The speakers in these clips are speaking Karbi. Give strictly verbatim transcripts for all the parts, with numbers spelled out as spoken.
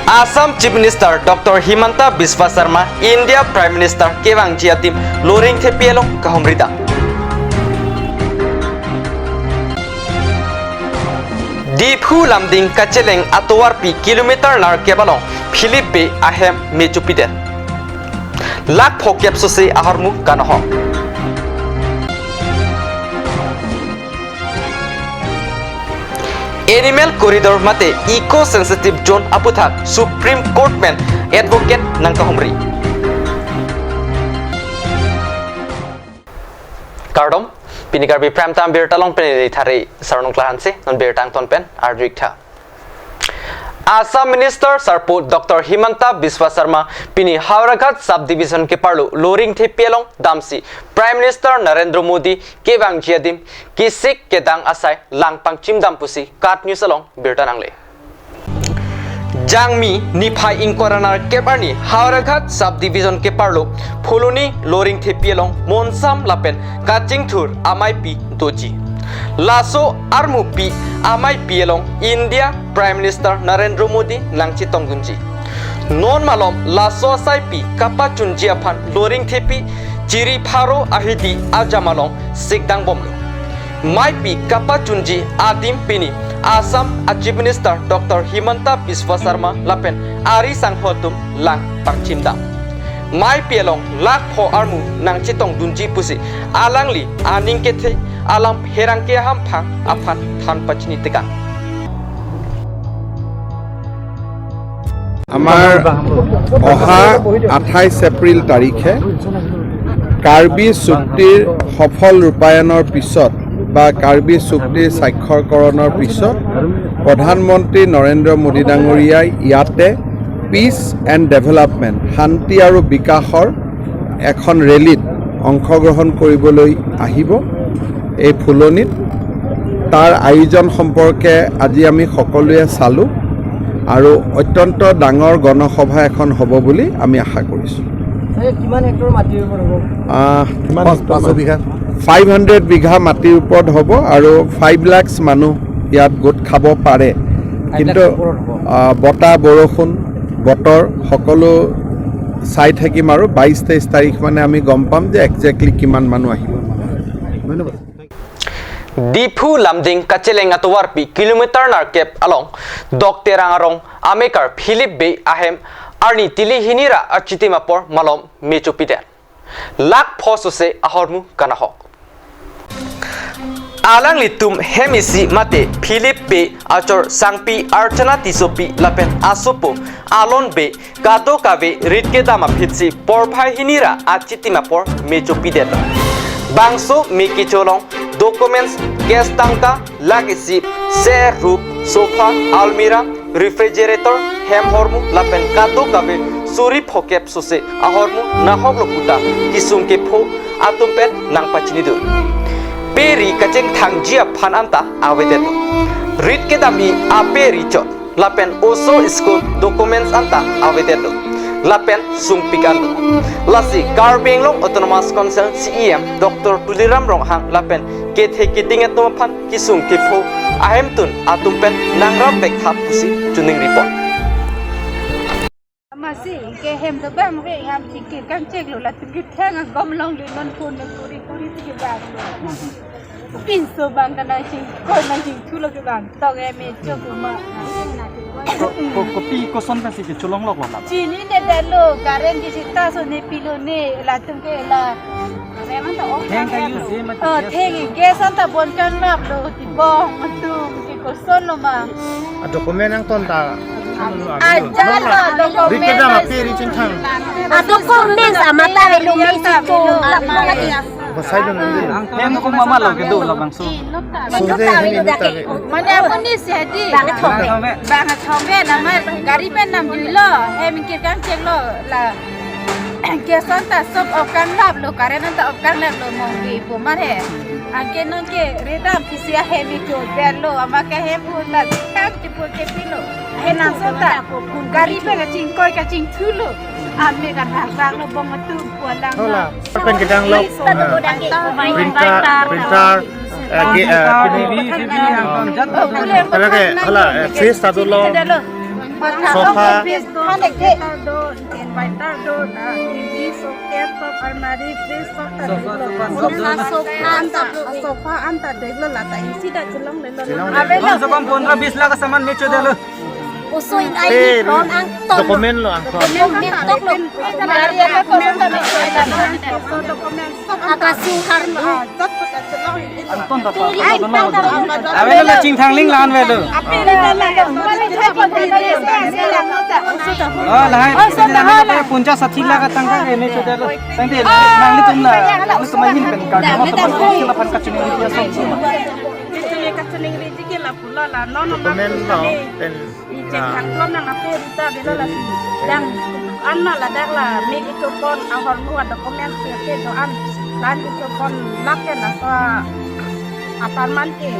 Assam Chief Minister Doctor Himanta Biswa Sarma, India Prime Minister kevangji adim Loringthepi along kahumri dam. Diphu Lumding kacheleng atovarpi kilometer nerkep along Philip Bey ahem mechopidet. Lakh phokep sose ahormu kanohok. Animal corridor mate eco sensitive zone aputhak Supreme Court pen advocate nangkahumri. Kardom, pini Karbi Prime Time birta along pen neli Thare Sarnung Klahanse, non birta angton pen arju-ik tha. Assam Minister Sarpo Doctor Himanta Biswa Sarma pini Howraghat Sub Division keparlo Loringthepi along damsi Prime Minister Narendra Modi kevangji adim kisik kedang asai lang pangchim dam pusi KAT News along birta nangle. Jangmi niphai ingkoi ra nerkep arni Howraghat Sub Division keparlo Phuloni Loringthepi along Monsam lapen kachingthur ameipi doji. Laso armupi ameipi along India Prime Minister Narendra Modi nangchetongdunji. Non malom laso asaipi kapachunji aphan Loringthepi chiri pharo ahidi ajam along sikdang bomlo. Meipi kapachunji adim pini Assam a Chief Minister Doctor Himanta Biswa Sarma lapen ari sangho atum lang pangchim dam. Meipi along lakh pho armu nangchetongdunji pusi alangli aning kethe alam pherangke ahamphang aphan than pachini tekang. আমাৰ অহা আঠাইছ এপ্ৰিল তাৰিখে কাৰ্বি চুক্তিৰ সফল ৰূপায়ণৰ পিছত বা কাৰ্বি চুক্তিৰ স্বাক্ষৰকৰণৰ পিছত প্ৰধানমন্ত্ৰী নৰেন্দ্ৰ মোদী ডাঙৰীয়াই ইয়াতে পিচ এণ্ড ডেভেলপমেণ্ট, শান্তি আৰু বিকাশৰ এখন ৰেলীত অংশগ্ৰহণ কৰিবলৈ আহিব এই ফুলনিত। তাৰ আয়োজন সম্পৰ্কে আজি আমি সকলোৱে চালোঁ আৰু অত্যন্ত ডাঙৰ গণসভা এখন হ'ব বুলি আমি আশা কৰিছোঁ। ছাৰ, কিমান হেক্টৰ মাটিৰ ওপৰত হ'ব? আহ, কিমান পাঁচ, পাঁচ বিঘা? ফাইভ হাণ্ড্ৰেড বিঘা মাটিৰ ওপৰত হ'ব আৰু ফাইভ লাখছ মানুহ ইয়াত গোট খাব পাৰে। কিন্তু, লাখৰ ওপৰত হ'ব। আহ, বতাহ, বৰষুণ, বতৰ সকলো চাই থাকিম আৰু বাইছ তেইছ তাৰিখ মানে আমি গম পাম যে একজেক্টলি কিমান মানুহ আহিব। ধন্যবাদ। Diphu Lumding kacheleng atovarpi kilometer nerkep along Dokterang arong amekar Philip Bey ahem arni tili hini ra achitim apor malom mechopidet. Lakh pho sose ahormu kanahok. Alanglitum hem isi mate Philip Bey achor sangpi Archana Tissopi lapen asopo Alon Bey kadokave rit kedam aphitsi porphai hini ra achitim apor mechopidetlo. Bangso me kecholong documents, cash tangka, lakh isi, ser, rup, sofa, almirah, refrigerator, hem hormu lapen kadokave suri phokep sose ahormu nahoklo puta kisung kepho atum pen nangpachinidun. Pe ri kachingthangji aphan anta avedetlo. Rit kedam-i ape ri chot lapen oso school documents anta avedetlo lapen sungpik anlo. Lasi Karbi Anglong Autonomous Council C E M Doctor Tuliram Ronghang lapen kethe keding atum aphan kisung kepho ahemtun atum pen nangrap vek tha pusi chuning report. Masi ke hem dobang re, ham chikir kangchek lo, latum kethang agom longlo, non phone lo kuri kuri si kevang lo. Pinso bang kana chingkoi nangchingthulo kevang. Tok em e chok lo ma. Ko, ko, kopi koson pensi kecholongloklo la? Chinine detlo, current kisi ta so ne pilo ne, latum ke la. Theng ka use mati. Oh, gas. Theng gas anta bon kanglaplo, tibong atum ke kosonlo ma. A document angton ta. Ajat lo document. Rit kedam ape ri chingthang. A document amat ta lo, mesi to. Basai dun. Hem ko mama lo kedo labangso. Sungde hem lo ta. Mane amonit si hadi. Bang thong. Bang thong ke nama gari pen namjuilo. Hem kir kangchek lo la. Gas anta sob off kanglaplo, current anta off kanglaplo, mongbi bomar he. Anke non ke redam kisi ahem ijo berlo, ama ke hem pu ta kang tipul ke pilo. He nang so ta, gari pen kachingkoi kachingthulo. Ame kan hasaklo bong atu pualang. Hola, pen kedang lo. Printer, printer, eh, ge-, eh, T V, T V, eh, oh, hola, eh, fridge ta dolo. Sofa. Fridge do, refrigerator do, inverter do, ah, T V, socket, sob almari, fridge, sob ta sofa, diklo. Sofa, sofa, sofa, sofa anta, sofa anta diklo, lata isi ta chelonglelo. Chelong. Khamse kham pondra bis lakh ka saman me chodelo. Oso in ai. Eh, from ang ton. Document lo ang ton. Document toklo. Document. Akasu harlo. Anton ta pa. Ai, anton ta pa. Avelo la chingthang ling lan avelo. Oh, lahai. Lahai puncha sathi lakh tangka ke me chodelo. Tangte nanglitum la, nanglitum ahin pen card. Mo to pon sila phan kachini dia song. Kachini ri ke la pulo la. No, no, no. Document lo pen. Ijek thang klom nang ape rita bela la si. Dang anna ladak la me kechopon ahormu adocument ke ke do-an. Lan kechopon lake laso apartment ke.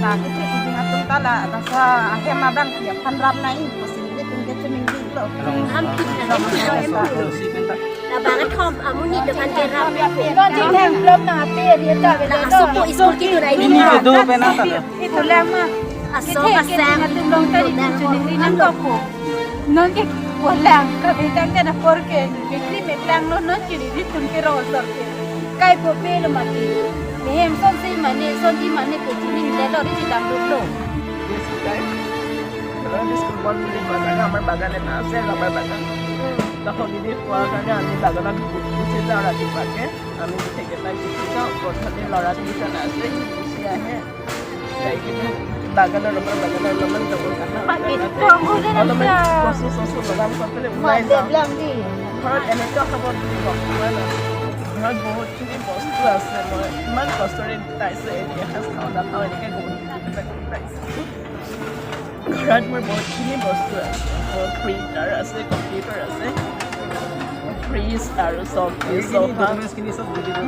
La kiti kiti atum ta la laso ahem abang ke aphan ram nai. Kosi ilitum ke chuning diklo. Ham kiti na hem. Labangan hom amonit dokan ke ram. Non jing hem klom nang ape ri ta bela. La aso po school ke do nai. Ini ke do pen anta. Itu lang ma. Aso kasem atum long ta ri chuning ri nangkokpo. Non ke pulang ka bintang ta na por ke. Mikri meklanglo non ke ri tum ke rosor ke. Kaipo pelo mati. Mehem sonsi mane, sonsi mane ke chuning lelo ri dam duklo. Yes, guys. Kalau di school bond বুলি কোৱা কাৰণে আমাৰ বাগান এটা আছে, ৰাবাৰ বাগান। তখন যদি কোৱা কাৰণে আমি বাগানত গুচি যাওঁ ৰাতিপুৱাকে। আমি গোটেইকেইটা গুচি যাওঁ। গধূলি ল'ৰা টিউচন আছে, সি গুচি আহে। যাই কিনে বাগানৰ, আমাৰ বাগানৰ অলপমান জংঘল কাটা, বাগানত অলপমান কচু চচু লগাম কৰি পেলাই ওলাই যাওঁ। ঘৰত এনেকুৱা হ'ব বুলি গম পোৱা নাই। ঘৰত বহুতখিনি বস্তু আছে, মই ইমান কষ্টৰে গোটাইছোঁ, এদিন এসাঁজ খাওঁ নাখাওঁ, এনেকৈ বহুত গোটাইছোঁ। ঘৰত মোৰ বহুতখিনি বস্তু আছে। মোৰ প্ৰিণ্টাৰ আছে, কম্পিউটাৰ আছে, ফ্ৰিজ আৰু চব, চফা।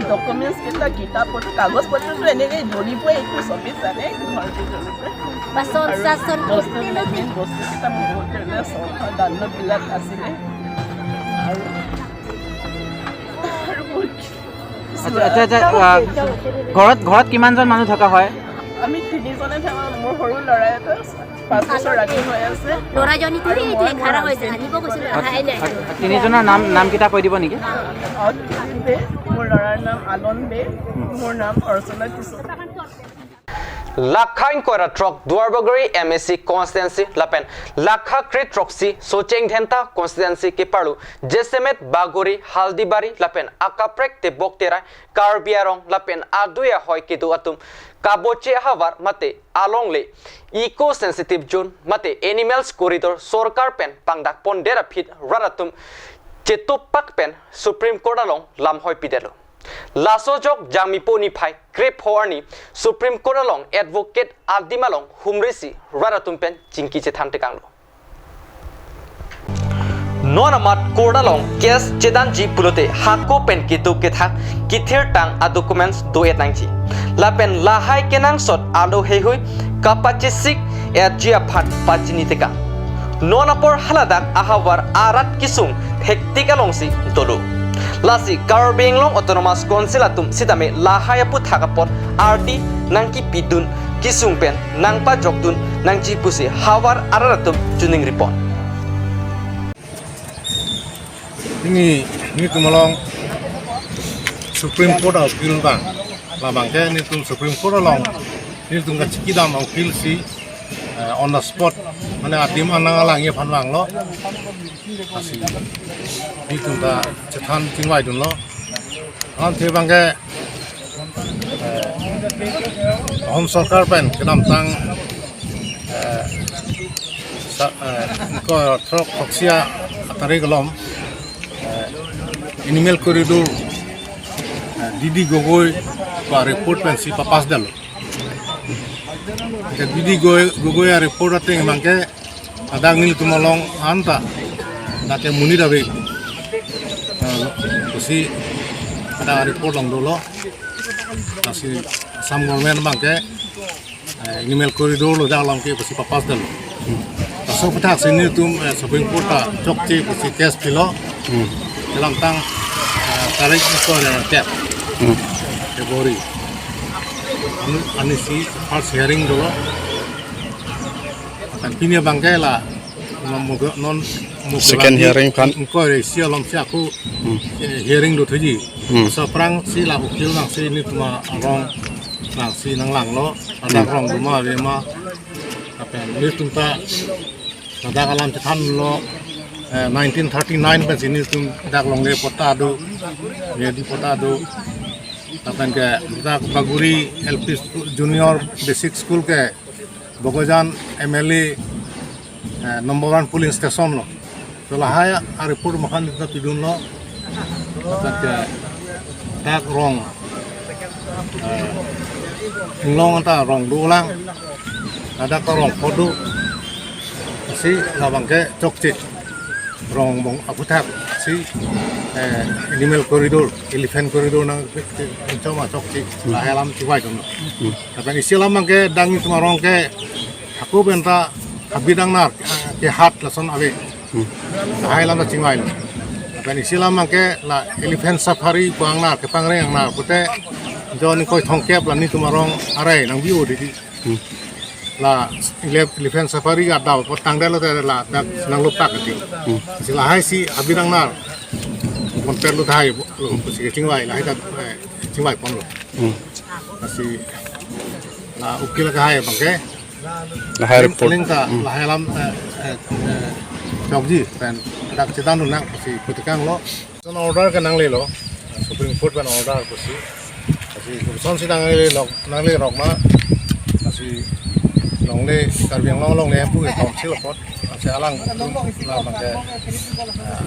ডকুমেণ্টছ কেইটা, কিতাপ পত্ৰ, কাগজ পত্ৰটো এনেকৈ জ্বলিবই, এইটো চবেই জানে, এইটো ঘৰটো জ্বলিছে। বাচন আৰু চাচন বস্তু, মেইন বস্তুকেইটা মোৰ বহুত ধৰণে চফা, ডান্ডববিলাক আছিলে আৰু, আৰু বহুত আচ্ছা, আচ্ছা, আচ্ছা, আহ, ঘৰত, ঘৰত কিমানজন মানুহ থকা হয়? আমি তিনিজনে থাকোঁ। মোৰ সৰু ল'ৰা এটা পাঁচ বছৰ ৰাতি হৈ আছে। ল'ৰাজনীতো আৰু এই মই, যে মই খাৰা হৈছে, হাজবেণ্ড। আনিব গৈছিলোঁ, আহাই নাই। আচ্ছা, তিনিজনৰ নাম, নামকেইটা কৈ দিব নেকি? অদ্ৰিত বে, মোৰ ল'ৰাৰ নাম আলন বে, মোৰ নাম অৰ্চনা কিশোৰ। Lakha ingkoi ra throk Duarbagori M A C constituency lapen lakha kre throksi Socheng Dhenta constituency keparlo Jaisalmer, Bagori, Haldibari lapen akaprek tebok terai Karbi arong lapen adui ahoi kedo atum kaboche ahavar mate alongle eco sensitive zone mate animals corridor sorkar pen pangdak pondet aphi rat atum chetupak pen Supreme Court along lamhoi pidetlo. Laso ajok Jangmipo niphai krepho arni Supreme Court along advocate adim along humrisi rat atum pen chingki chethan tekanglo. Non amat court along case chedanji pulote hako pen kedo kethak kethirtang adocuments do-et nangji. Lapen lahai kenangsot alo heihui kapachesik etji aphan pachini tekang. Non apor haladak ahavar arat kesung hektik alongsi dolo. Lasi Karbi Anglong Autonomous Council atum sitame lahai aputhak apot ardi nangkipidun kesung pen nangpajokdun nangji pusi havar arat atum chuning ripon. Ini, nelitum along Supreme Court appeal bang. Labang ke nelitum Supreme Court along nelitum kachikidam appeal si, eh, on the spot, mane adim anang alang ye aphan vanglo. Lasi nelitum ta chethan chingvaidunlo. Alamthe bang ke, eh, Home Sorkar pen kedamtang, eh, sa-, eh, ingkoi ra throk throksi atarik along, eh, animal corridor, eh, D D Gogoi pa report pensi papass detlo. Ke D D Goi-, Gogoi areport ateng bang ke adang nelitum along anta, dak ke monit ave, eh, pusi adang areport along dolo. Lasi Assam government bang ke, eh, animal corridor lo, dak along ke pusi papass detlo. Laso aputhak si nelitum, eh, Supreme Court ta chokche pusi case pilo. Hmm. Kedamtang, eh, tarik ingkoi ra kep. Hmm. February. Arni, arnisi first hearing dolo. Lapen pini bang ke la, Mog-, non mog-, second hearing aphan. Inquiry si alom si ako, hmm, eh, hearing do thuji. Hmm. So aphrangsi la ukil nangsi nelitum arong nangsi nanglanglo, ada, hmm, rong do ma ave ma. Lapen nelitum ta ladak alam chethanlo, eh, nineteen thirty-nine pensi nelitum dak longle patta do, ready patta do. Lapen ke dak Baguri L P School, Junior Basic School ke Bokajan M L A, eh, number one polling station lo. So lahai a-report amat aphan nelitum pidunlo. Lapen ke dak rong, eh, inglong anta rong dolang. Ladak ta rong pho do. Si labang ke chokche. Rong bong aphuthak si, eh, animal corridor, elephant corridor nang, eh, eh, choma chokche. Lahai alam chingvai dun. Hmm. Lapen isi alam abang ke dak nelitum arong ke ako penta habidang nar, eh, kehat lason ave. Hmm. Lahai alam ta chingvai. Lapen isi alam abang ke la elephant safari pu-ang nar, kepangreng-ang nar pute, jo ingkoi thomkep la nelitum arong arai nangbi-o dei. Hmm. La ele-, elephant safari adap apot tangdetlo te ladak nanglopak ati. Hmm. Si lahai si habidang nar. Konter lo tahai lo, si kechingvai lahai ta, eh, chingvai ponlo. Hmm. Lasi la ukil kahai abang ke. Lahai report. Paling ta, hmm, lahai alam, eh, eh, eh, chokji pen dak chedan nang si putikang lo. Son order ke nanglelo, Supreme Court pen order pusi. Lasi kosonsi nanglelo, nangle rok ma. Lasi longle, Karbi Anglong longle hemphu ke council apot. Lasi alangtum labang ke, ah,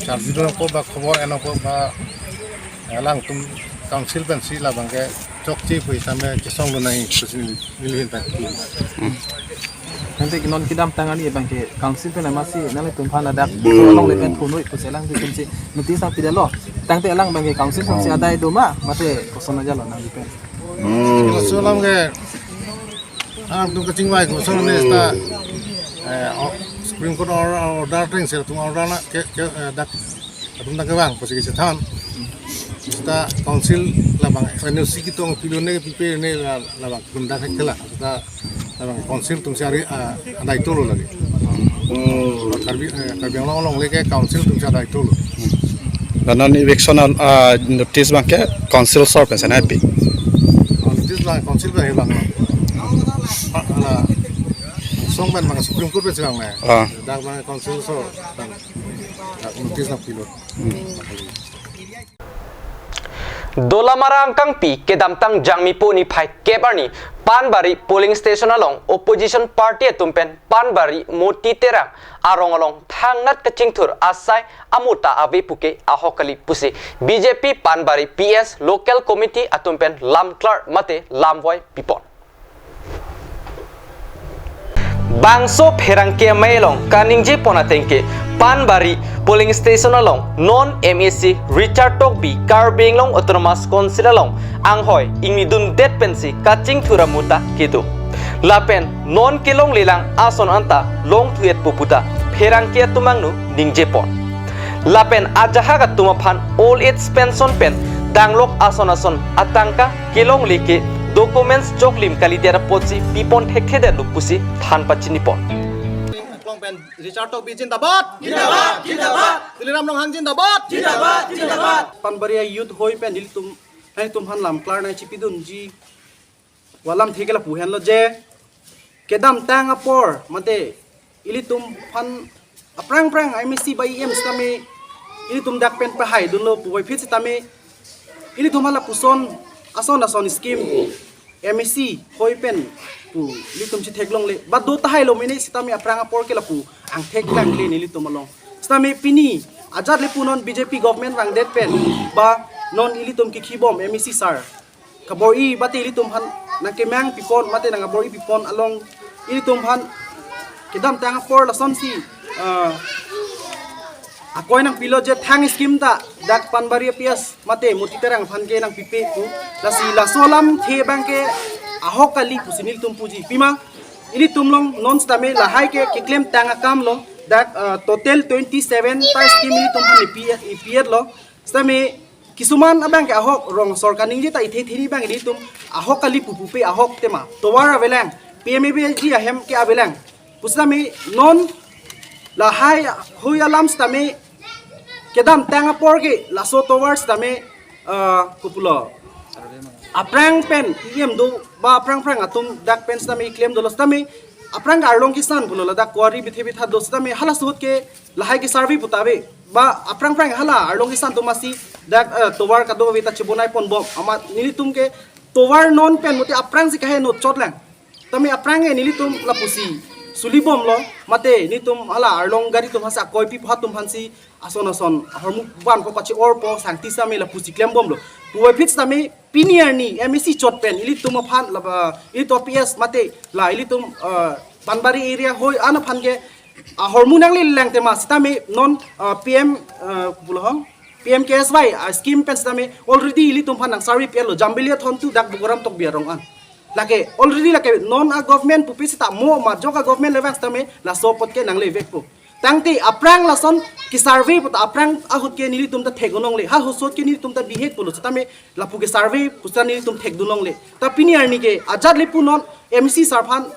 charjidun apot ba khobor en apot ba alangtum council pensi labang ke chokche pu sitame chesong lo nai pusi neli, neli ahin pen. Hmm. Tangte ke non kedamtang ani abang ke council pen amatsi nanglitum aphan ladak alongle pen phonoi pusi alangtum si notice nangpidetlo. Tangte alang abang ke council pensi adai do ma, mate koson ajalo nangli pen? Hmm. Laso alam ke alangtum kachingvai koson ne seta, eh, o-, Supreme Court or-, order ateng seta latum order na ke, ke, eh, dak latum dak kevang pusi kechethan. Seta council labang N O C ketong pilo ne pipe ne la-, labang tum dak hek kela. Seta labang council atum si ari, ah, adai tolo lagi. Hmm. Karbi, eh, Karbi Anglong longle ke council atum si adai tolo. Dan non eviction, ah, notice abang ke council asor pensi nangpi? Notice abang council pen hilang. Ah, ala, song pen abang Supreme Court pensi lang ne. Ah. Dak abang council asor pen, ah, notice nangpilo. Hmm. Dolamara angkangpi kedamtang Jangmipo niphai kep arni Panbari polling station along opposition party atum pen Panbari Moti Terang arong along thangnat kachingthur asai amota ave puke ahok kali pusi B J P Panbari P S local committee atum pen lamklar mate lamvoi pipon. Bangso pherangke amei along kaningje pon ateng ke Panbari polling station along non M A C Richard Tokbi Karbi Anglong Autonomous Council along anghoi ingnidundet pensi kachingthur amota kedo. Lapen non kelonglelang ason anta longthu-etpo puta pherangke atum angno ningje pon. Lapen ajahak atum aphan old age pension pen danglok ason ason atangka kelongle ke documents choklim kalidet apotsi pipon thekthedetlo pusi than pachini pon. Klong pen Richard Tokbi jindabad! Jindabad! Jindabad! Tuliram Ronghang jindabad! Jindabad! Jindabad! Panbari a-youth hoi pen ilitum, nelitum aphan lamklar nangchipidunji alamthe ke lapu henlo je, kedamtang apor mate ilitum aphan aphrang aphrang M A C ba E M sitame ilitum dak pen pahaidunlo puvoiphit sitame ilitum aphan lapuson ason ason scheme M A C hoi pen pu ilitum si theklongle. Ba do tahailo mene sitame aphrang apor ke lapu angthek lang le nelitum along. Sitame pini ajat le punon B J P government vangdet pen ba non ilitum kikhibom M A C sir kabor-i mate ilitum aphan nangkemang pipon mate nangkabor-i pipon along ilitum aphan kedamtang apor lasonsi, ah, akoi nangpilo je thang scheme ta dak Panbari P S mate Moti Terang aphan ke nangpipe pu. Lasi laso alamthe abang ke ahok kali pusi nelitum puji. Pima ilitum along non sitame lahai ke keklemtang akam lo dak, ah, total twenty seven ta scheme ilitum aphan ipi, ipi-etlo. Sitame kisuman abang ke ahok rong sorkar ningje ta ithe theni abang ilitum ahok kali pupupe ahok tema. Tovar avelang, P M A Y G ahem ke avelang. Pusitame non lahai hui alam sitame kedamtang apor ke laso tovar sitame, ah, kopulo, aphrang pen E M do ba aphrang phrang atum dak pen sitame claim dolo sitame aphrang arlong kisan pulo ladak quarry bithe bitha do sitame halaso ahut ke lahai ke survey puta ave ba aphrang phrang hala arlong kisan atum masi dak, eh, tovar kado ave ta chibonai ponbom amat nelitum ke tovar non pen mati aphrangsi kaheno chotlang. Tame aphrang ke nelitum lapusi sulibomlo, mate nelitum hala arlong gari atum hasi akoi pi pha atum aphansi ason ason ahormu van ko pachi-orpo sangti sitame lapusi klembomlo. Puvoiphit sitame pini arni M A C chot pen ilitum aphan laba ilitum P S mate la ilitum, eh, Panbari area hoi an aphan ke ahormu nangle lang tema sitame non, eh, P M, eh, pulo ho, P M K S Y, ah, scheme pen sitame already ilitum aphan nang survey pi-etlo Jambelia thon tu dak Bugoram Tokbi arong an. Lake already lake non a government pupe sita mo ma jok a government le vang sitame laso apot ke nangle vekpo. Tangte aphrang lason ke survey puta aphrang ahut ke nelitum ta thek-un longle. Halaso ahut ke nelitum ta bihek pulo sitame lapu ke survey puta nelitum thekdun longle. Ta pini arni ke ajat le pu non M A C sir aphan,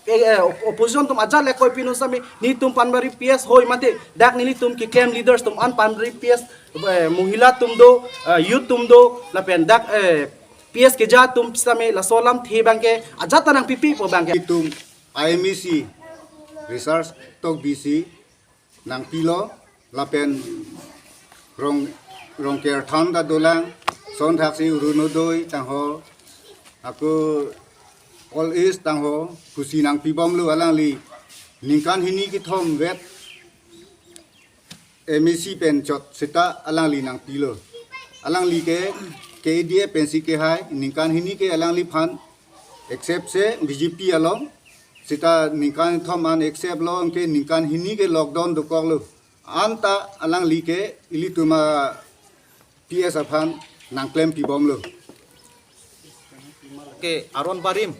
eh, eh, op-, opposition atum ajat le koi pi non sitame nelitum Panbari P S hoi mate dak nelitum keklem leaders atum an Panbari P S, eh, mohila atum do, eh, youth atum do lapen dak, eh, P S keja atum sitame laso alamthe abang ke ajat ta nangpipipo abang ke. Itum I M A C research tok B C nangpilo lapen Rong, Rongker than ta dolang, son thaksi Orunodoi tangho, ako Old Age tangho pusi nangpibomlo alangli ningkan hini kethom vet M A C pen chot seta alangli nangpilo. Alangli ke K A D F pensi kehai ningkan hini ke alangliphan except se B J P along seta ningkan thom an except lo anke ningkan hini ke lockdown dokoklo. Anta alangli ke ilitum a P S aphan nangklempibomlo. Ke Aron Barim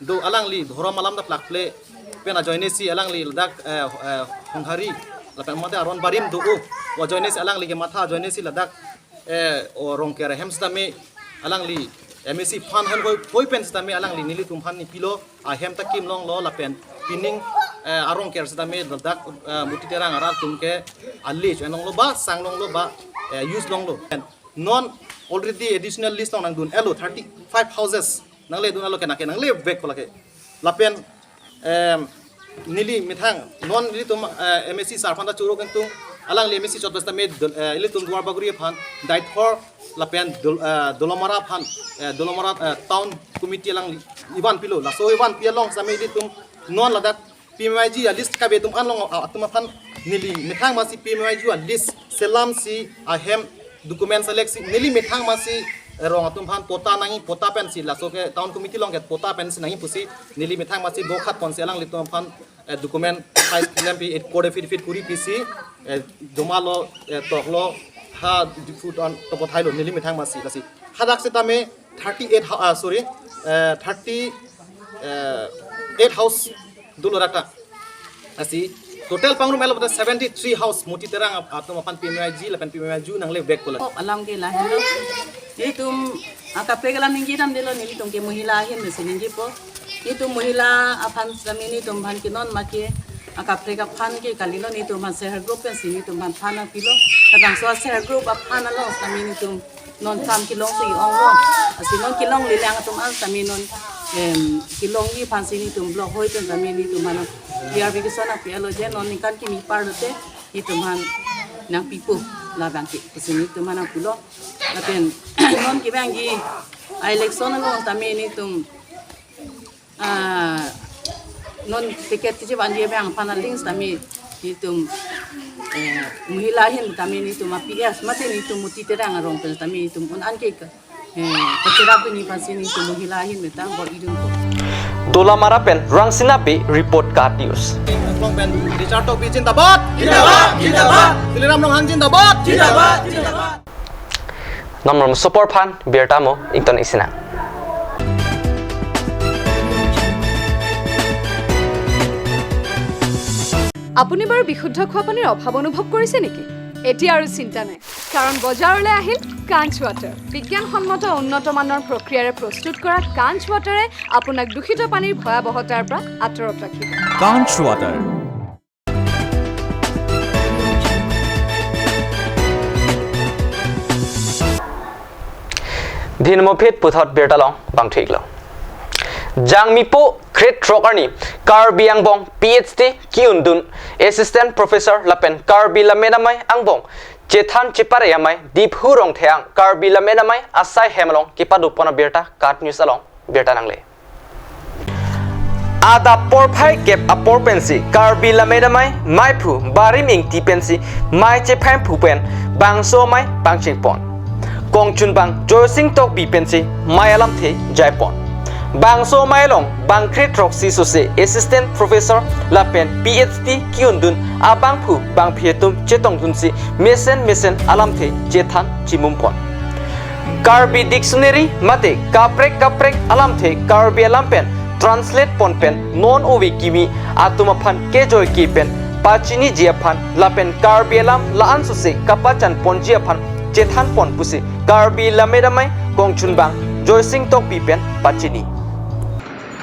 do alangli dhorom alam ta plakple pen ajoinesi alangli ladak, eh, eh, Honghari lapen mate Aron Barim do o ajoinesi alangli kematha ajoinesi ladak, eh, o Rongker ahem sitame alangli M A C fund han hoi hoi pen sitame alangli nelitum aphan nangpilo ahem ta kimlonglo lapen pining, eh, a Rongker sitame ladak, eh, Muti Terang arat atum ke a-lease enlonglo ba sanglonglo ba, eh, use longlo. Non already additional lease along nangdun-etlo thirty-five houses. Nangle dun-etlo ke nake nangle vekpo lake. Lapen, em, neli methang non nelitum, eh, M A C sir aphan ta choro kangtung alangli M A C chot pen sitame dol-, eh, ilitum Duarbagori aphan Deithor lapen dol-, eh, Dolamara aphan, eh, Dolamara, eh, town committee alangli ivan pilo. Laso ivan pi along sitame ilitum non ladak P M A Y G a-list kabe atum anlong, ah, atum aphan neli methang masi P M A Y G a-list selamsi ahem document select si neli methang masi, eh, rong atum aphan patta nangji, patta pensi laso ke town committee along ke patta pensi nangji pusi neli methang masi bokhat ponsi alanglitum aphan, eh, document size lempi eight code affidavit kuri pisi, eh, joma lo, eh, toklo ha diphu ton to pathailo neli methang masi lasi. Hadak sitame thirty-eight hou-, ah, sorry, eh, thirty, eh, eight house dolo raka. Lasi total pangrum-etlo bote seventy-three house Muti Terang ap-, atum aphan P M A Y G lapen P M A Y G nangle vekpo la. Alam ke lahenlo. Itum akaprek alam ningjedamdelo, nelitum ke mohila ahin mesi ningjepo. Itum mohila aphan sitame nelitum aphan ke non make akaprek aphan ke kalilo, nelitum aphan self help group pensi nelitum aphan fund nangpilo. Labangso self help group aphan along sitame nelitum non kam kelongsi onglo. Lasi non kelongle lang atum an sitame non, em, kelongji aphansi nelitum block hoi pen sitame nelitum aphan clarification nangpi-etlo je non ningkan kimi par lote nelitum aphan nangpipo labang ke pusi nelitum aphan nangpulo. Lapen non kevangji a-election along sitame nelitum, ah, non ticket kechivanji abang aphan a-link sitame nelitum, eh, mohila ahin sitame nelitum a-P S mate nelitum Muti Terang arong pen sitame nelitum un-an ke, eh, kacherap pini aphansi nelitum mohila ahin methang bor-idunpo. Dolamara pen Rangsina Bey report, KAT News. Anglong pen Richard Tokbi zindabad! Zindabad! Zindabad! Tuliram Ronghang zindabad! Zindabad! Zindabad! Namrom sopor aphan birta mo ington isinang. আপুনি বাৰু বিশুদ্ধ খোৱা পানীৰ অভাৱ অনুভৱ কৰিছে নেকি? এতিয়া আৰু চিন্তা নাই, কাৰণ বজাৰলৈ আহিল কাঞ্চ ৱাটাৰ, বিজ্ঞানসন্মত উন্নত মানৰ প্ৰক্ৰিয়াৰে প্ৰস্তুত কৰা কাঞ্চ ৱাটাৰে আপোনাক দূষিত পানীৰ ভয়াৱহতাৰ পৰা আঁতৰত ৰাখিব। কাঞ্চ water. Dhinmopit puthot birta long bang thik long. Jangmipo grade throk arni Karbi angbong P H D ki-undun Assistant Professor lapen Karbi Lammet Amei angbong chethan chepare amei Diphu Rongtheng Karbi Lammet Amei asai hem along kepadopon abirta KAT News along birta nangle. Adap porphai kep apor pensi Karbi Lammet Amei maiphu Barim Ingti pensi mei chephamphu pen bangso amei pangchengpon. Kongchunbang Joysing Tokbi pensi mei alamthe jaipon. Bangso amei along bang grade throksi sose Assistant Professor lapen P H D ki-undun abangphu bangphi atum chetongdunsi mesen mesen alamthe chethan chimumpon. Karbi dictionary mate kaprek kaprek alamthe Karbi alam pen translate pon pen non ove kimi atum aphan kejoike pen pachiniji aphan lapen Karbi alam la-an sose kapachan ponji aphan chethan pon pusi Karbi Lammet Amei kongchunbang Joysing Tokbi pen pachini.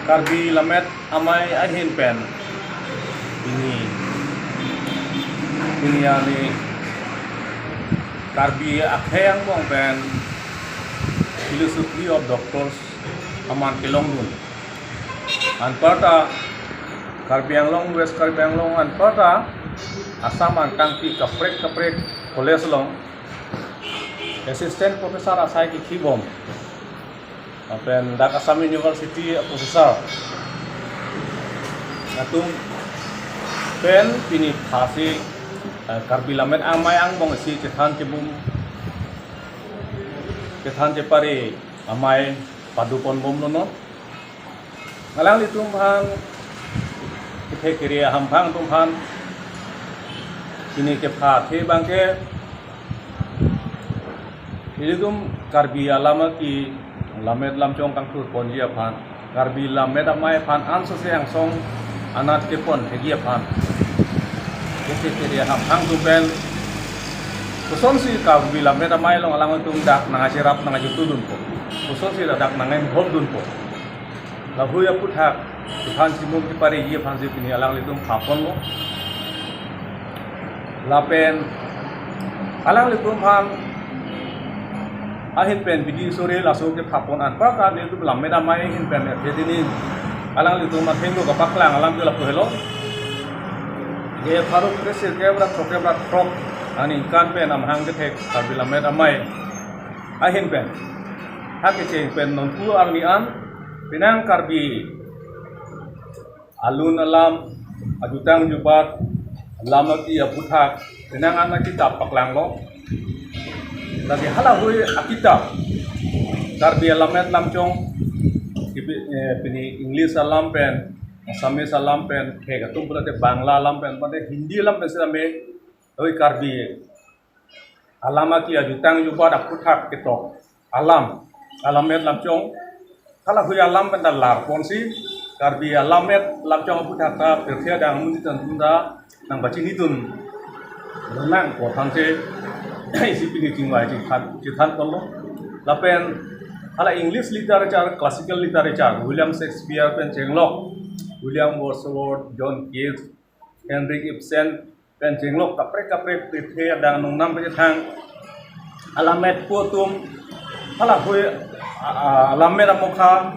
Karbi Lammet Amei ahin pen pini, pini arni Karbi akhei angbong pen Philosophy of Doctors aman kelongdun. Anparta Karbi Anglong, West Karbi Anglong anparta Assam angkangpi kaprek kaprek college along Assistant Professor asai kethibom. Lapen dak Assam University a-professor atum pen pini phasi, eh, Karbi Lammet Amei angbong isi chethan chimum, chethan chepare amei padopon bomlo non. Alanglitum aphan, kethe kere ahamphang atum aphan pini kepha athe abangke ilitum Karbi alam aki lammet lamchong kangthur ponji aphan, Karbi Lammet Amei aphan ansose angsong anat kepon thekji aphan, kethe kere ahamphang atum pen kosonsi Karbi Lammet Amei along alanglitum dak nangcherap nangchetudunpo, kosonsi dak nangchinghondunpo, lahui aputhak chethan chimum chepareji aphansi pini alanglitum phaponlo. Lapen alanglitum aphan ahin pen bidi sore laso kephapon anparta nelitum Lammet Amei ahin pen ethe dini alanglitum athengno kapaklang alam ke lapu helo. Ke pharo kre-sirkep ra throkkep ra throk aningkan pen amahang kethek Karbi Lammet Amei ahin pen ha kecheng pen nonpu arni an penang Karbi alun alam, ajutang jubat, lam aki aputhak, penang an akitap paklanglo. Lagi halahui akitap Karbi alammet lamchong, kipi-, eh, pini English alam pen, Assamese alam pen, thek atum pulote Bangla alam pen, mane Hindi alam pen sitame, hui Karbi alam aki ajutang jubat aputhak ketok alam, alammet lamchong, halahui alam pen ta larponsi Karbi alammet lamchong aputhak ta pirthe adang amonit atum ta nangpachinidun nang ko thanse isi pini chingvai chingthan chingthan ponlo. Lapen hala English literature, classical literature, William Shakespeare pen chenglok, William Wordsworth, John Keats, Henrik Ibsen pen chenglok kaprek kaprek pirthe adang nongnam pachethang alammetpo atum halahui a, a, alammet amokha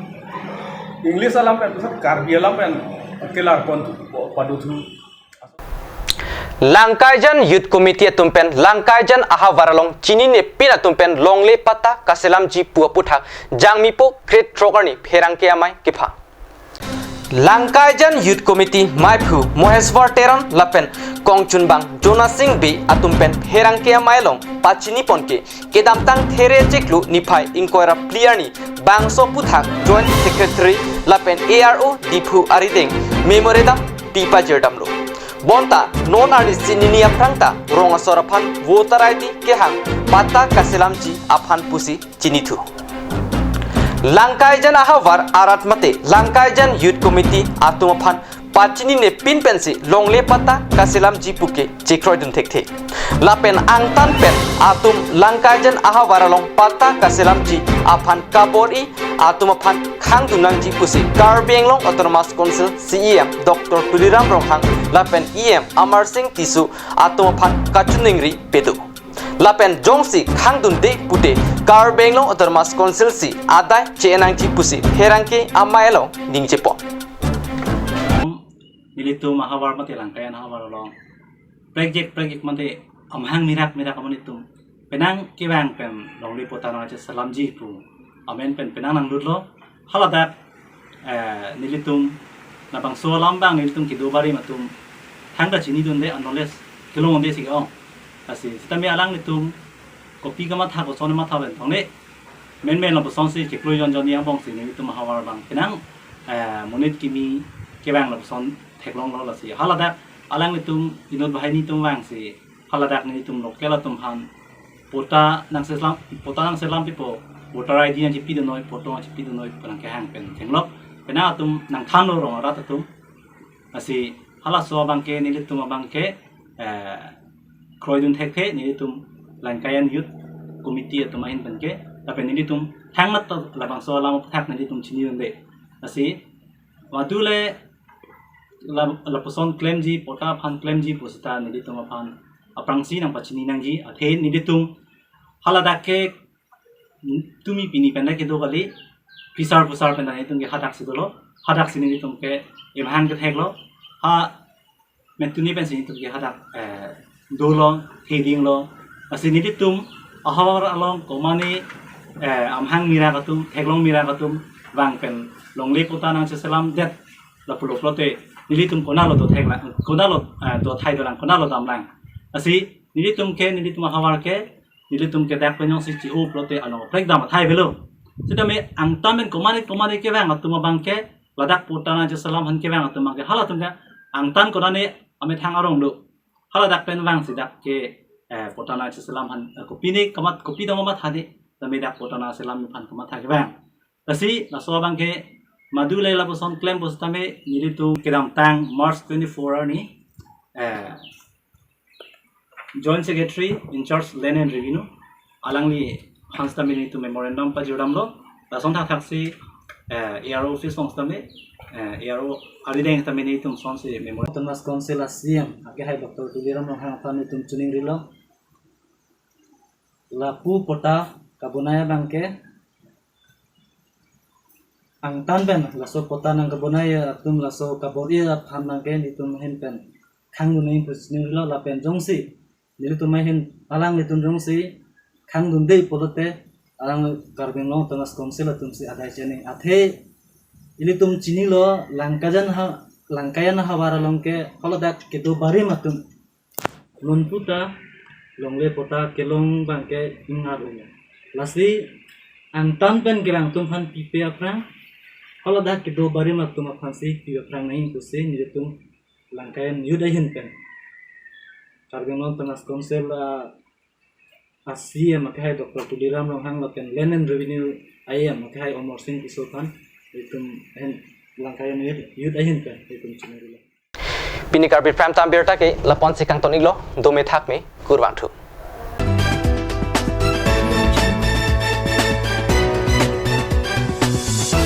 English alam pen pusat Karbi alam pen kelarpon padothu. Langkaijan Youth Committee atum pen Langkaijan ahavar along chininepin atum pen longle patta kaselamji pu aputhak Jangmipo grade throk arni pherangke amei kepha. Langkaijan Youth Committee maiphu Moheswar Teron lapen kongchunbang Jonasing Bey atum pen pherangke amei along pachinipon ke kedamtang there chiklo niphai ingkoi ra phli arni bangso aputhak Joint Secretary lapen A R O Diphu arideng memorandum pipajirdamlo. Bonta non arni si nini aphrang ta rong asor aphan voter I D kehang patta kaselamji aphan pusi chinithu. Langkaijan ahavar arat mate Langkaijan Youth Committee atum aphan pachinine pin pensi longle patta kaselamji puke chekroidun thekthe. Lapen angtan pen atum Langkaijan ahavar along patta kaselamji aphan kabor-i atum aphan khangdun nangji pusi Karbi Anglong Autonomous Council C E M Doctor Tuliram Ronghang lapen E M Amarsing Tisso atum aphan kachiningri pado. Lapen jongsi khangdunde pute Karbi Anglong Autonomous Council si adai che-en nangji pusi pherangke amei along ningjepo. Nelitum ahavar mate Langkaijan ahavar along prekjek prekjek mate amahang mirak mirak amonit atum penang kevang pen longle patta nangcheselamji pu amen pen penang nanglutlo. Haladak eh, nelitum labangso alam abang nelitum kedo barim atum thangta chinidunde, knowledge kelongde si ke-ong. Lasi sitame alanglitum kopi kamatha, koson matha pen thongne menmen lapuson si cheklo jonjon angbong si nelitum ahavar abang penang eh, monit kimi kevang lapuson theklonglo. Lasi haladak alanglitum inut banghini atum vangsi haladak nelitum local atum aphan patta nangselam, patta nangselam pipo, voter I D nangchepidun noi, photo nangchepidun noi pu nangkehang pen thenglok. Penang atum nangthanlo rong arat atum. Lasi halaso abangke nelitum abangke eh, kroidun thekthe nelitum Langkaijan Youth Committee atum ahin penke. Lapen nelitum thangmat to labangso alam aphuthak nelitum chinidunde. Lasi madu le la, lapuson klemji, patta aphan klemji pusita nelitum aphan aphrangsi nangpachini nangji. Athe nelitum haladak ke tumi pini pen kedo kali, phisar phusar pen nelitum ke hadak si dolo, hadak si nelitum ke emahang ketheklo, ha mentuni pensi nelitum ke hadak eh, dolo, hedinglo. Lasi nelitum ahavar along komane eh, amahang mirak atum, theklong mirak atum vang pen longle patta nangcheselamdet lapulo pulote nelitum konatlo dotheklang, konatlo eh, dothai dolang, konatlo damlang. Lasi nelitum ke, nelitum ahavar ke, nelitum ke dak pen jongsi chi-o pulote along prekdam athai avelo. Sitame angtan pen komane komane kevang atum abangke, ladak patta nangcheselam aphan kevang atum abangke halatum ke angtan konane amethang arong do. Haladak pen vangsi dak ke eh, patta nangcheselam aphan eh, kopine kamat, kopi dong mathade, tame dak patta nangselam aphan kamatha kevang. Lasi laso abangke madu le lapuson klem pusitame nelitum kedamtang March twenty-four arni eh, Joint Secretary in charge Land and Revenue, alangli aphan sitame nelitum memorandum pajordamlo. Lason thakthaksi eh, A R O office along sitame eh, A R O arideng sitame nelitum sonsi memorandum. Autonomous Council a C E M akehai Doctor Tuliram Ronghang aphan nelitum chiningrilo. Lapu patta kabonai abangke angtan pen laso patta nangkabonai atum, laso kabor-i aphan abangke nelitum ahin pen khangdun nangji pu chiningrilo. Lapen jongsi nelitum ahin, alanglitum jongsi khangdunde pulote alang Karbi Anglong Autonomous Council atum si adai che-en nang. Athe ilitum chinilo Langkaijan ha, Langkaijan ahavar along ke haladak kedo barim atum nonputa longle patta kelong abangke ingar unga. Lasi angtan pen kevang atum aphan pipe aphrang, haladak kedo barim atum aphansi pi aphrang nangji pusi nelitum Langkaijan Youth ahin pen, Karbi Anglong Autonomous Council a, a C E M akehai Doctor Tuliram Ronghang lapen Land and Revenue I M akehai Amarsing Tisso aphan nelitum ahin, Langkaijan Youth, Youth ahin pen nelitum chiningrilo. Pini Karbi Prime Time birta ke lapu-ansi kangton-iklo, dome thakme, kurvangthu.